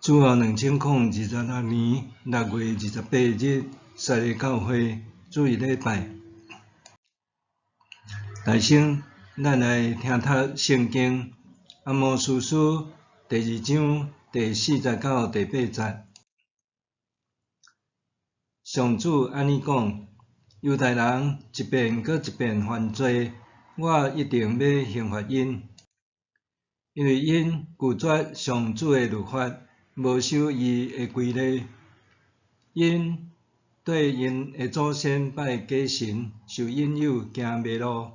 主後2026年6月28日，西礼教會主日禮拜。大先，咱來聽讀聖經阿摩司書第二章第四節到第八節。上主按呢講：猶大人一遍閣一遍犯罪，我一定欲刑罰𪜶，因為𪜶拒絕上主的律法，無守伊的規例。𪜶對𪜶的祖先拜假神，受引誘行迷路。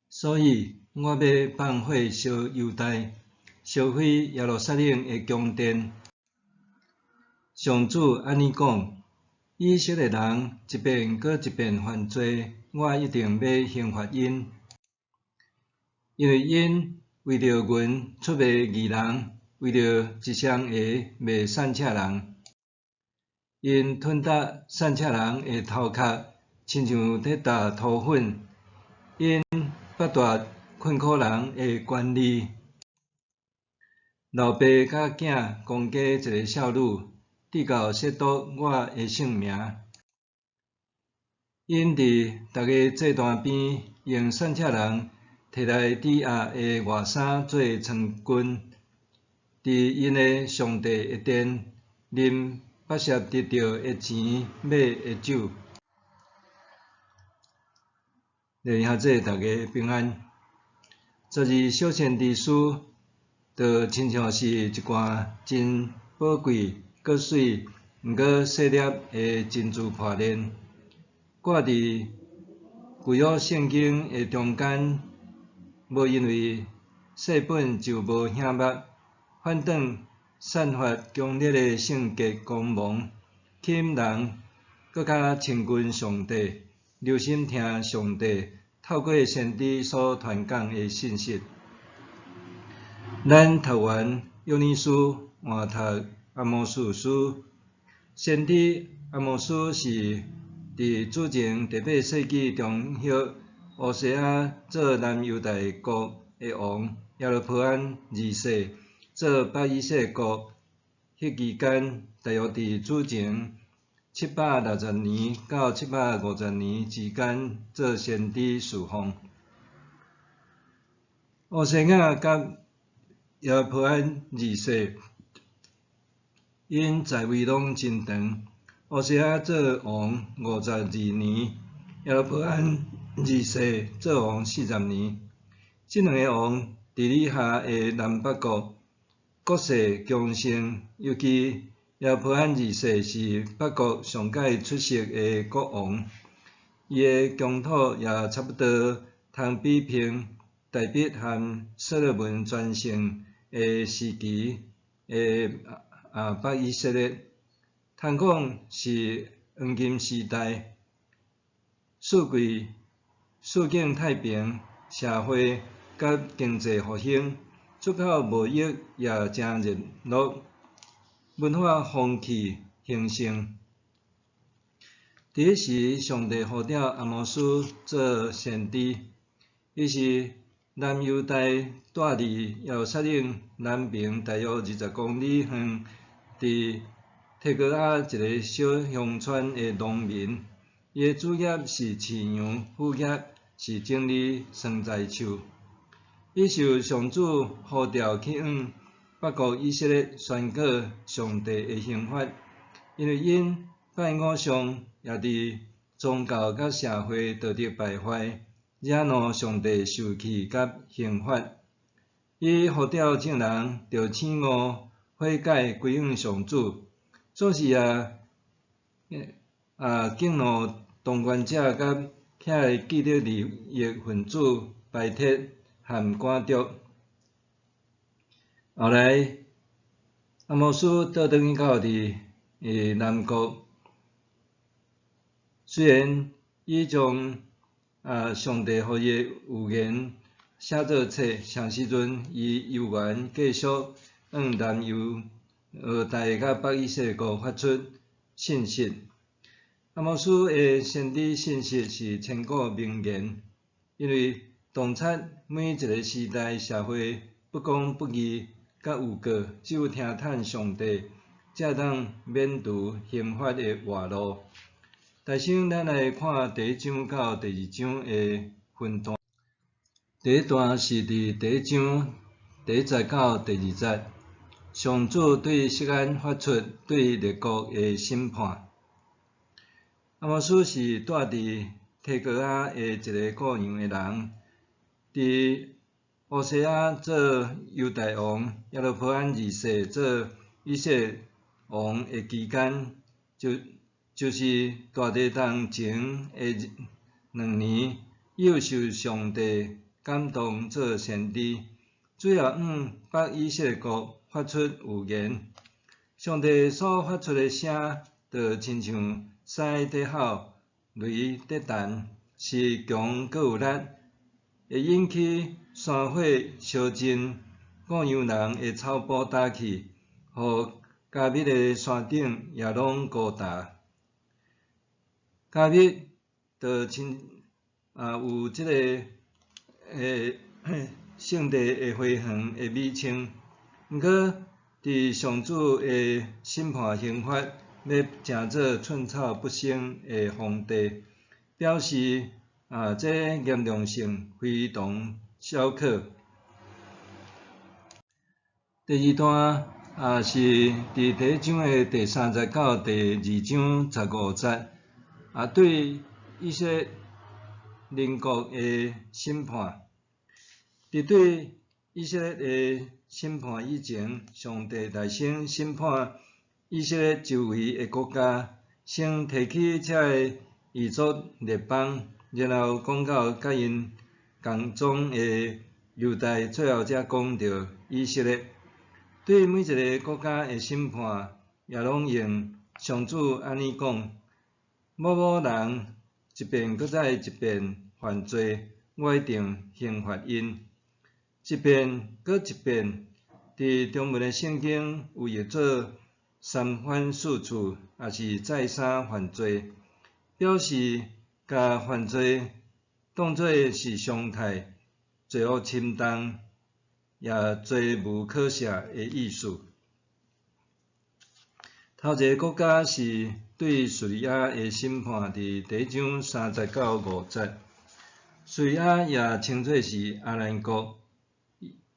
所以我欲放火燒猶大，燒毀耶路撒冷的宮殿。上主按呢講：以色列人一遍閣一遍犯罪，我一定欲刑罰𪜶，因為𪜶為著銀出賣義人，為著一雙鞋賣散赤人。𪜶吞踏散赤人的頭殼，親像咧踏塗粉。𪜶剝奪困苦人的權利。老爸佮囝公家一个少女，直到褻瀆我的聖名。𪜶佇逐个祭壇邊，用散赤人提來抵押的外衫做床巾，佇𪜶的上帝的殿，啉擘舍得著的錢買的酒。弟兄姊妹大家平安。十二小先知書，就親像是一罐真寶貴、閣媠、毋過細粒的珍珠破鏈，掛佇舊約聖經的中間，無因為細本就無顯目，反轉散發強烈的聖潔光芒，吸引人閣較親近上帝，留心聽上帝透過先知所傳講的信息。咱讀完約拿書，換讀阿摩司書。先知阿摩司是佇主前第八世紀中葉，烏西亞做南猶大國的王，耶羅波安二世做北以色列國，彼期間大約佇主前760年到750年之間做先知事奉。烏西亞佮耶羅波安二世，𪜶在位攏真長。烏西亞做王52年，耶羅波安二世做王40年。這兩个王治理下的南北國，國勢強盛，尤其耶羅波安二世是北國上蓋出色的國王，伊的疆土也差不多通比拼大衛和所羅門全盛的時期的北以色列，通講是黃金時代，四季四境太平，社會佮經濟復興，出口貿易也誠熱絡，文化風氣興盛。佇彼時，上帝呼召阿摩司做先知，伊是南猶大蹛佇耶路撒冷南爿大約20公里遠，佇提哥亞一个小鄉村的農民。伊的主業是飼羊，副業是整理桑棑樹。伊受上主呼召去向北國以色列宣告上帝的刑罰，因為𪜶拜偶像，也佇宗教佮社會道德敗壞，惹怒上帝受氣佮刑罰。伊呼召眾人著醒悟悔改歸向上主，做時也激怒當權者佮遐的既得利益分子排斥和趕逐。後來，阿摩司倒轉去到佇南國，雖然伊將上帝予伊的預言寫做冊，啥時陣伊猶原繼續向南猶大佮北以色列國發出信息。阿摩司的先知信息是千古名言，因為洞察每一个時代社會不公不義、佮佮預告，只有聽趁上帝，才會當免除刑罰的活路。首先，咱來看第一章到第二章的分段。第一段是佇第一章第一節到第二節，上主對錫安發出對列國的審判。阿摩司是住佇提哥亞的一个牧羊的人，佇烏西亞做猶大王，耶羅波安二世做以色列王的期間，就是大地震前的2年，伊有受上帝感動做先知，主要向北以色列國發出預言。上帝所發出的聲，就親像獅佇吼，雷佇彈，是強閣有力，會引起山火燒盡，牧羊人的草埔焦去，予迦密的山頂也攏孤焦。迦密就親有這个聖地的花園的美稱，毋過佇上主的審判刑罰，欲成做寸草不生的荒地，表示這嚴重性非同小可。第二段是佇第一章的第三節到第二章15節，對以色列鄰國的審判。佇對以色列的審判以前，上帝來先審判以色列周圍的國家，先提起這个異族列邦，然後講到佮𪜶仝種的猶大，最後才講著以色列。對每一个國家的審判，也攏用上主按呢講：某某人一遍閣再一遍犯罪，我一定刑罰𪜶。一遍閣一遍，佇中文的聖經有譯做三番四次，抑是再三犯罪，表示共犯罪當做是常態，罪惡深重，也罪無可赦的意思。頭一个國家是對敘利亞的審判，佇第一章三節到五節。敘利亞也稱作是亞蘭國，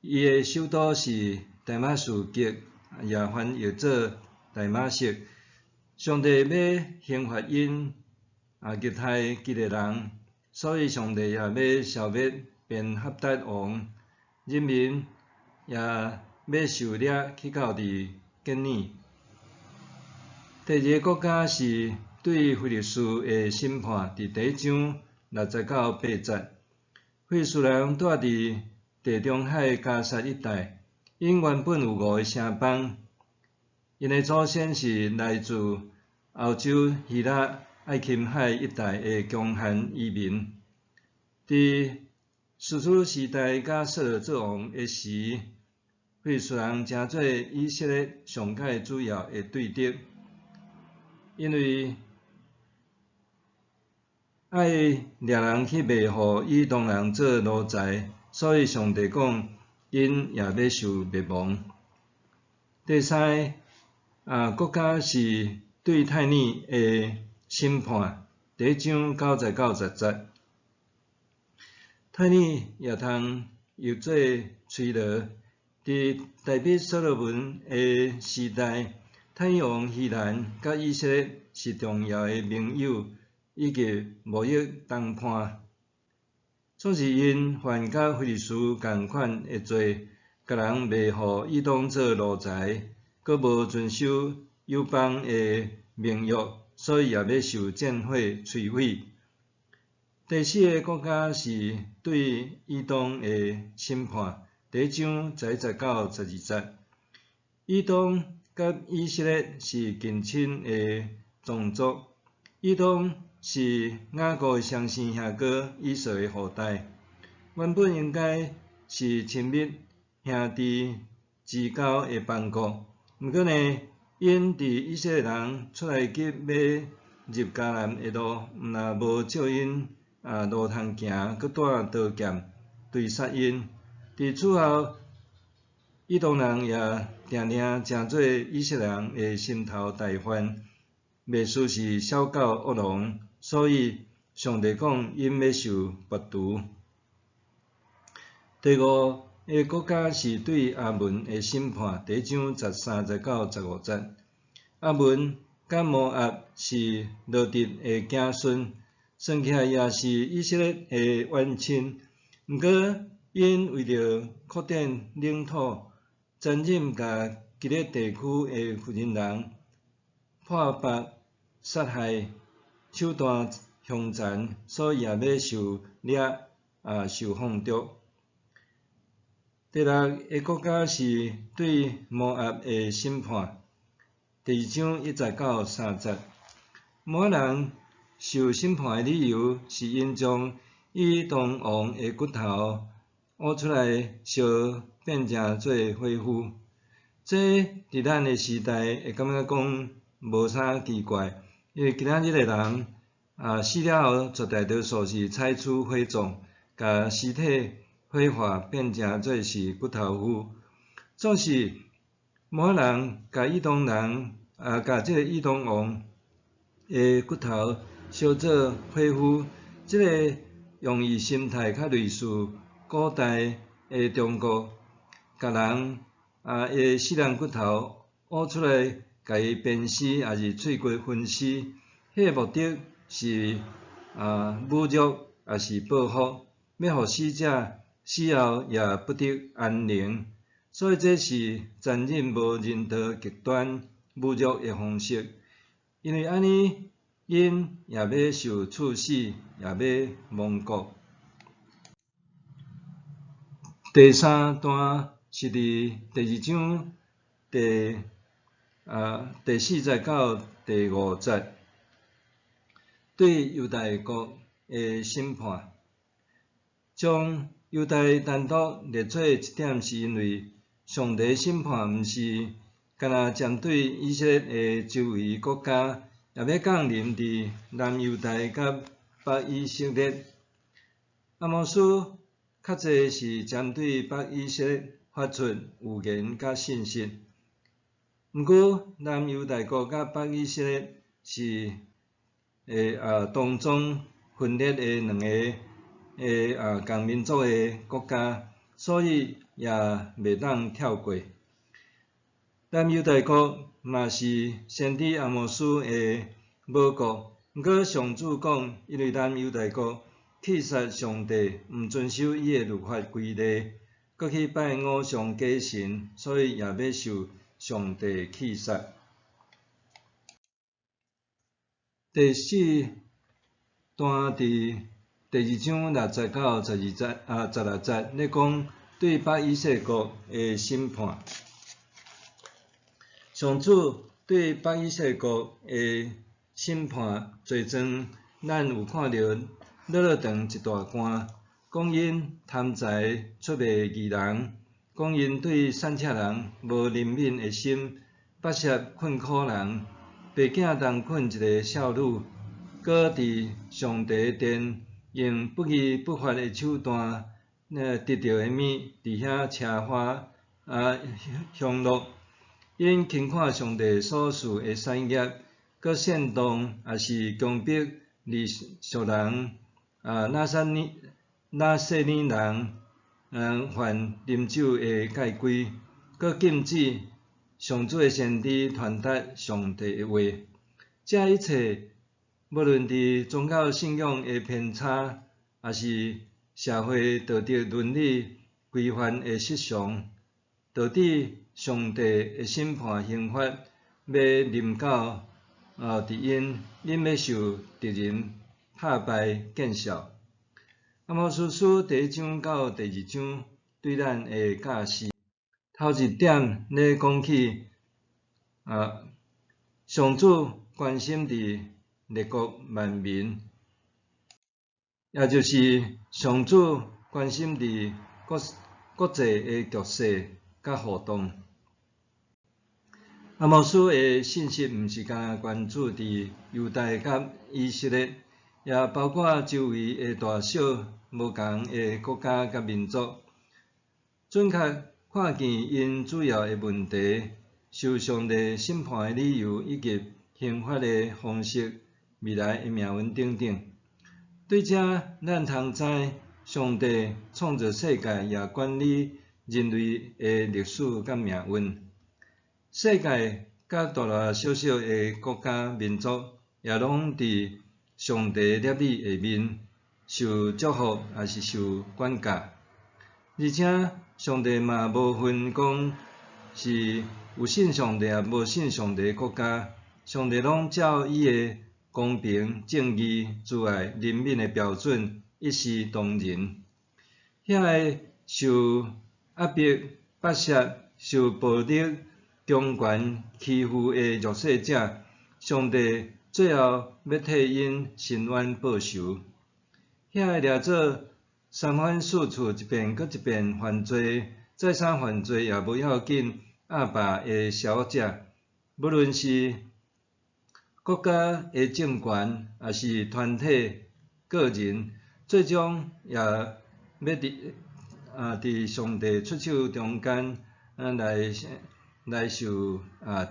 伊的首都是大馬士革，也翻譯做大馬色。上帝欲刑罰𪜶虐待基列人，所以上帝也欲消滅便哈達王，人民也欲受掠去到佇吉爾。第二个國家是對非利士的審判，佇第一章六節到八節。非利士人住佇地中海加薩一帶，𪜶原本有五个城邦，𪜶的祖先是來自歐洲希臘愛琴海一帶的強悍移民。佇士師時代佮掃羅做王的時，非利士人成做以色列上蓋主要的對敵，因為愛掠人去賣予以東人做奴才，所以上帝講𪜶也欲受滅亡。第三个國家是對泰爾的審判，第一章9節到10節。泰爾也通譯做推羅，佇大衛所羅門的時代，泰爾王希蘭佮以色列是重要的盟友以及貿易同伴。總是𪜶犯佮非利士仝款的罪，共人賣予以東做奴才，閣無遵守友邦的盟約，所以也欲受戰火摧毀。第四个國家是對以東的審判，第一章11節到12節。以東佮以色列是近親的宗族，以東是雅各的雙生兄哥以掃的後代，原本應該是親密兄弟之交的邦國。毋過呢，𪜶佇以色列人出埃及欲入迦南的路，毋若無照𪜶路通行，閣帶刀劍追殺𪜶。佇此後，以東人也定定成做以色列人的心頭大患，袂輸是小狗惡狼，所以上帝講𪜶欲受拔除。第五个國家是對亞捫的審判，第一章13節到15節。亞捫佮摩押是羅得的子孫，算起來也是以色列的遠親。毋過，𪜶為著擴展領土，殘忍共基列地區的婦人人破腹殺害，手段兇殘，所以也欲受掠啊受放逐。第六个國家是對摩押的審判，第二章1節到3節。摩押人受審判的理由是𪜶將以東王的骨頭挖出來燒變成做火灰。這佇咱的時代會感覺講無啥奇怪，因為今仔日的人啊死了後，絕大多數是採取火葬，共屍體火化變成做是骨頭灰。總是摩押人共以東人啊，共這个以東王的骨頭燒做火灰，這个用意心態較類似古代的中國，共人啊的死人骨頭挖出來，共伊鞭屍，抑是碎骨分屍，彼个目的是啊侮辱，抑是報復，欲予死者死後也不得安寧。所以這是殘忍無人道極端侮辱的方式。因為按呢，𪜶也欲受處死，也欲亡國。第三段是佇第二章第四節到第五節，對猶大國的審判。將猶大單獨列做一點，是因為上帝審判毋是干焦針對以色列的周圍國家，也欲降臨佇南猶大佮北以色列。阿摩司較濟是針對北以色列發出預言佮信息。毋過南猶大國佮北以色列是當中分裂的兩個共民族的國家，所以也袂當跳過。南猶大國嘛是先知阿摩司的母國，毋過上主講，因為南猶大國棄殺上帝，毋遵守伊的律法規例，閣去拜偶像假神，所以也欲受上帝棄殺。第四段佇第二章6節到12節啊16節咧講對北以色列國的審判。上主對北以色列國的審判罪狀，咱有看著落落長一大段，講𪜶貪財出賣義人，講𪜶對散赤人無憐憫的心，剝削困苦人，白囝同睏一个少女，閣佇上帝殿用不義不法的手段，得著的物，佇遐奢華啊享樂。𪜶輕看上帝所賜的產業，閣煽動抑是強迫異族人啊，拿細耳人，犯啉酒的戒規，閣禁止上主的先知傳達上帝的話。這一切，無論佇宗教信仰的偏差，抑是社會道德倫理規範的失常，導致上帝的審判刑罰欲臨到佇𪜶，𪜶欲受敵人拍敗見笑。阿摩司書第一章到第二章對咱的教示，頭一點咧講起上主關心佇列國萬民，也就是上主關心佇國際的局勢佮互動。阿摩司的信息毋是干焦關注佇猶大佮以色列，也包括周圍的大小無仝的國家佮民族。準確看見𪜶主要的問題、受上帝審判的理由以及刑罰的方式、未來的命運等等。對這，咱通知上帝創造世界，也管理人類的歷史佮命運。世界佮大大小小的國家民族，也攏佇上帝攝理下面受祝福，抑是受管教。而且上帝嘛無分講是有信上帝抑無信上帝的國家，上帝攏照伊的公平、正義、慈愛、憐憫的標準一視同仁。遐个受壓迫、剝削、受暴力、強權欺負的弱勢者，上帝最後欲替𪜶伸冤報仇。遐个掠做三番四次一遍閣一遍犯罪，再三犯罪也無要緊，鴨霸的小者，無論是國家的政權，抑是團體、個人，最終也欲佇上帝出手中間來受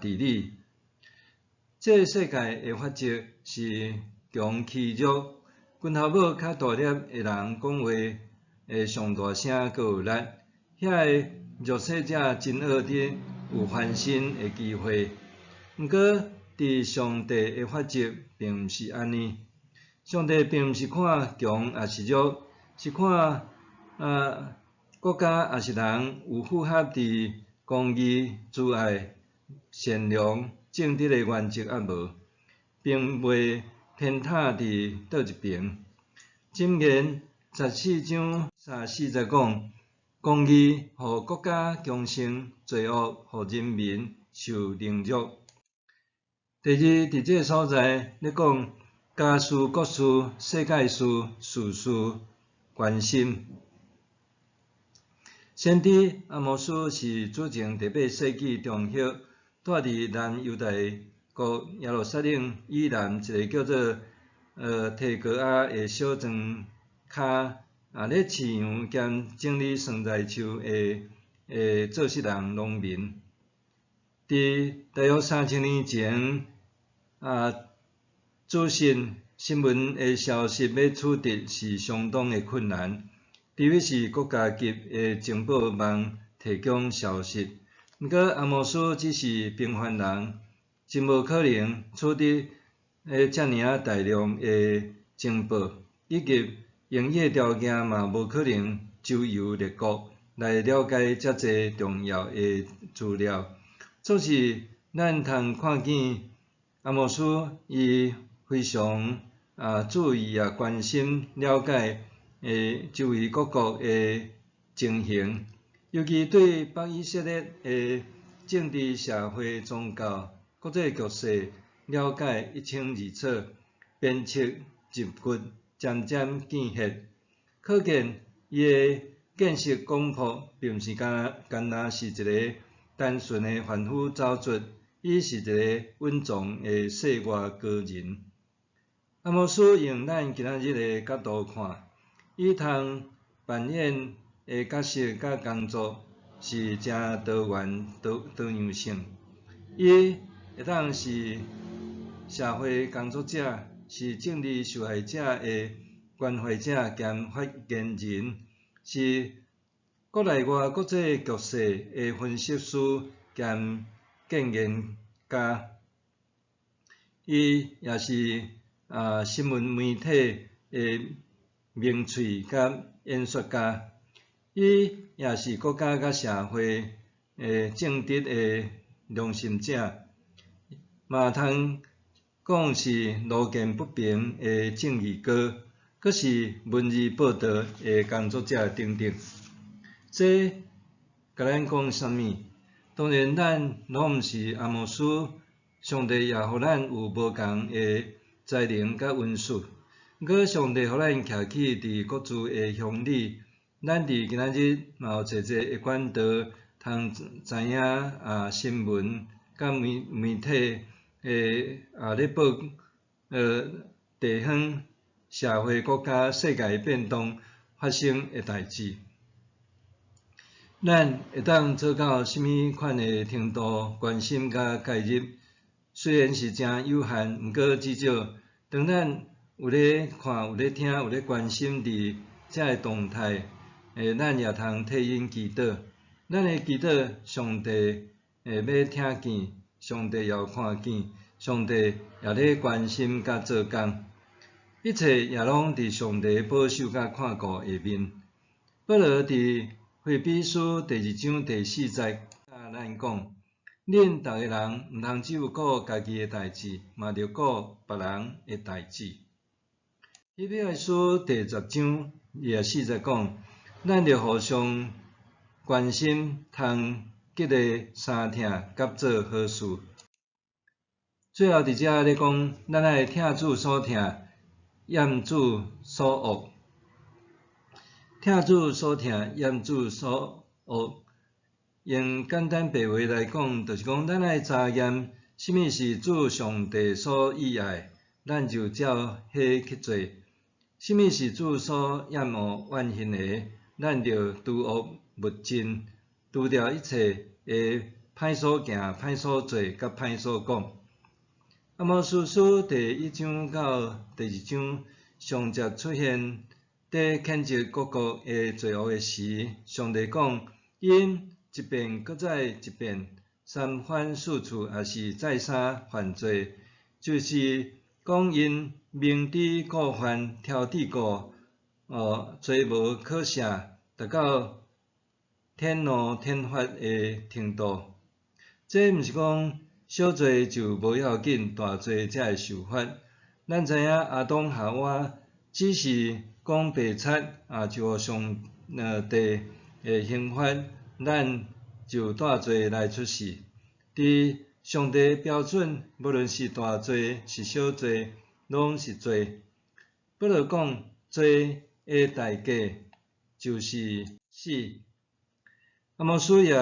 治理。這个世界的法則是強欺弱，拳頭拇較大粒的人講話會上大聲，閣有力。遐个弱勢者真樂得有翻身的機會。毋過，佇上帝的法則並毋是按呢。上帝並毋是看強抑是弱，是看國家抑是人有符合佇公義、慈愛、善良、正直的原則抑無，並袂偏袒佇佗一爿。箴言14章3、4節講：公義予國家強盛，罪惡予人民受凌辱。第二，佇這个所在咧講家事、國事、世界事、時事關心。先知阿摩司是主前第八世紀中葉，住佇南猶大國耶路撒冷以南一個叫做提哥亞的小莊跤，咧飼羊兼整理桑棑樹的做穡人農民。佇大約3000年前，資訊新聞的消息欲取得是相當的困難，除非是國家級的情報網提供消息。毋過阿摩司只是平凡人，真無可能取得遮爾仔大量的情報，以及用伊的條件嘛無可能周遊列國來了解遮濟重要的資料。總是咱通看見阿摩司伊非常注意關心了解周圍各國的情形，尤其對北以色列的政治、社會、宗教、國際局勢了解一清二楚，鞭策入骨，漸漸見血。可見伊的見識廣博，並毋是干焦是一个單純的販夫走卒，伊是一个穩重的世外高人。阿摩司用咱今仔日的角度看，伊通扮演的角色佮工作是誠多元多樣性。伊會當是社會工作者，是政治受害者的關懷者兼發言人，是國內外國際局勢的分析師兼建言家。伊也是新聞媒體的名喙佮演說家。伊也是國家佮社會的正直的良心者，嘛通講是路見不平的正義哥，閣是文字報導的工作者等等。這共咱講啥物？當然，咱攏毋是阿摩司，上帝也予咱有無仝的才能佮恩賜。毋過，上帝予咱徛起佇各自的鄉里，咱佇今仔日嘛有濟濟的管道，通知影新聞佮媒體的咧報地方社會、國家、世界變動發生的代誌。咱會當做到啥物款的程度關心佮介入，雖然是誠有限，毋過至少當咱有咧看、有咧聽、有咧關心佇遮个動態，咱也通替𪜶祈禱。咱的祈禱，上帝會欲聽見，上帝也有看見，上帝也咧關心佮做工，一切也攏佇上帝保守佮看顧下面。保羅佇腓立比書第二章第四節佮咱講：恁逐个人毋通只有顧家己的代誌，嘛著顧別人的代誌。希伯來書第十章二十四節講：咱著互相關心，通激勵相疼，佮做好事。最後佇遮咧講，咱愛疼主所疼，厭主所惡。疼主所疼，厭主所惡。用簡單白話來講，就是講咱愛查驗啥物是主上帝所喜愛，咱就照彼去做；啥物是主所厭惡怨恨的，咱就除惡務盡，除掉一切的歹所行、歹所做、佮歹所講。阿摩司書第一章到第二章上節出現佇譴責各國的罪惡的時，上帝講：𪜶一遍閣再一遍，三番四次，也是再三犯罪，就是講𪜶明知故犯，挑剔過，罪無可赦，達到天怒天罰的程度。這毋是講小罪就無要緊，大罪才會受罰。咱知影亞當夏娃只是講白賊，就予上帝的刑罰，咱就帶罪來出世。佇上帝標準，無論是大罪是小罪，攏是罪。保羅講，罪的代價就是死。阿摩司也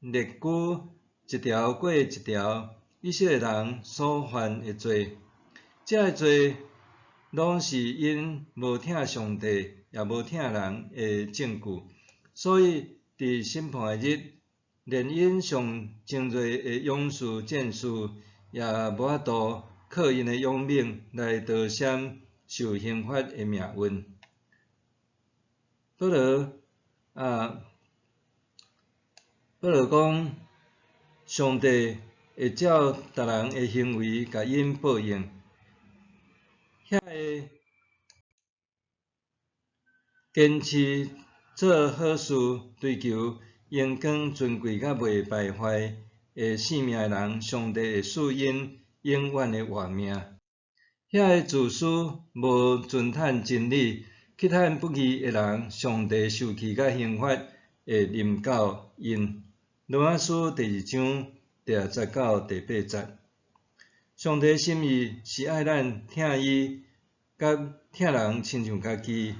列舉一條過一條以色列人所犯的罪，這个罪攏是𪜶無疼上帝，也無疼人的證據。所以佇審判的日，連𪜶上精銳的勇士戰士，也無法度靠𪜶的勇猛來逃閃受刑罰的命運。保羅講，上帝會照逐人的行為共𪜶報應。遐个堅持做好事、追求榮光、尊貴佮袂敗壞的性命的人，上帝會賜𪜶永遠的活命。遐个自私、無尊嘆真理、去趁不義的人，上帝受氣佮刑罰會臨到𪜶。羅馬書第二章第六節到第八節。上帝心意是愛咱疼伊，佮疼人親像家己。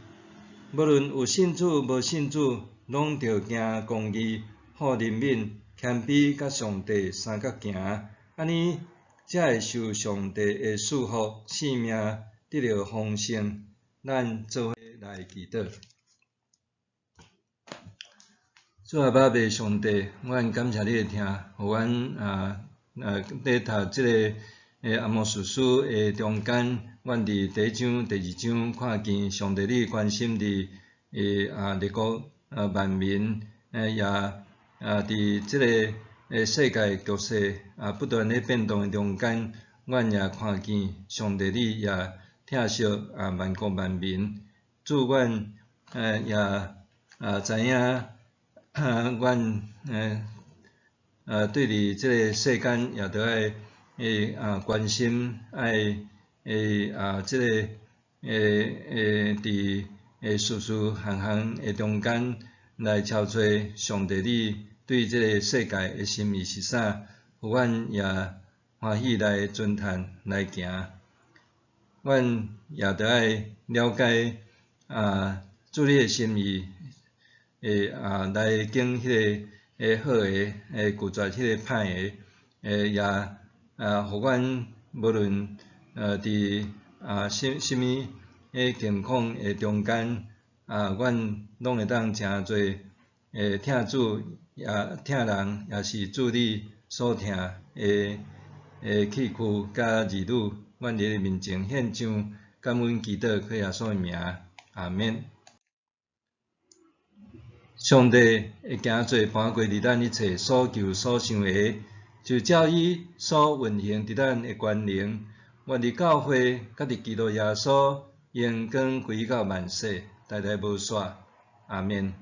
無論有信主無信主，攏著行公義、好憐憫、謙卑，佮上帝相佮行，按呢才會受上帝的賜福，性命得著豐盛。咱做伙來祈禱。主阿爸父上帝，阮感謝你的疼，予阮佇讀這个阿摩司書的中間，阮佇第一章、第二章看見上帝你關心佇列國萬民，也佇這个世界局勢不斷咧變動的中間，阮也看見上帝你也疼惜萬國萬民。主，阮也知影，阮對佇這个世間也著愛關心，愛這个佇事事項項的中間來撨揣上帝你對這个世界的心意是啥，予阮也歡喜來尊嘆來行。阮也著愛了解主你的心意，來揀彼个好的，拒絕彼个歹的，也予阮無論佇啥物的境況的中間，阮攏會當成做的疼子也疼人，也是子女所疼的的器具佮兒女，阮佇你面前獻上感恩祈禱，靠耶穌的名，阿免。上帝會行做搬過佇咱一切所求所想的，就照伊所運行佇咱的權能，願佇教會佮佇基督耶穌榮光歸到萬世，代代無煞。阿免。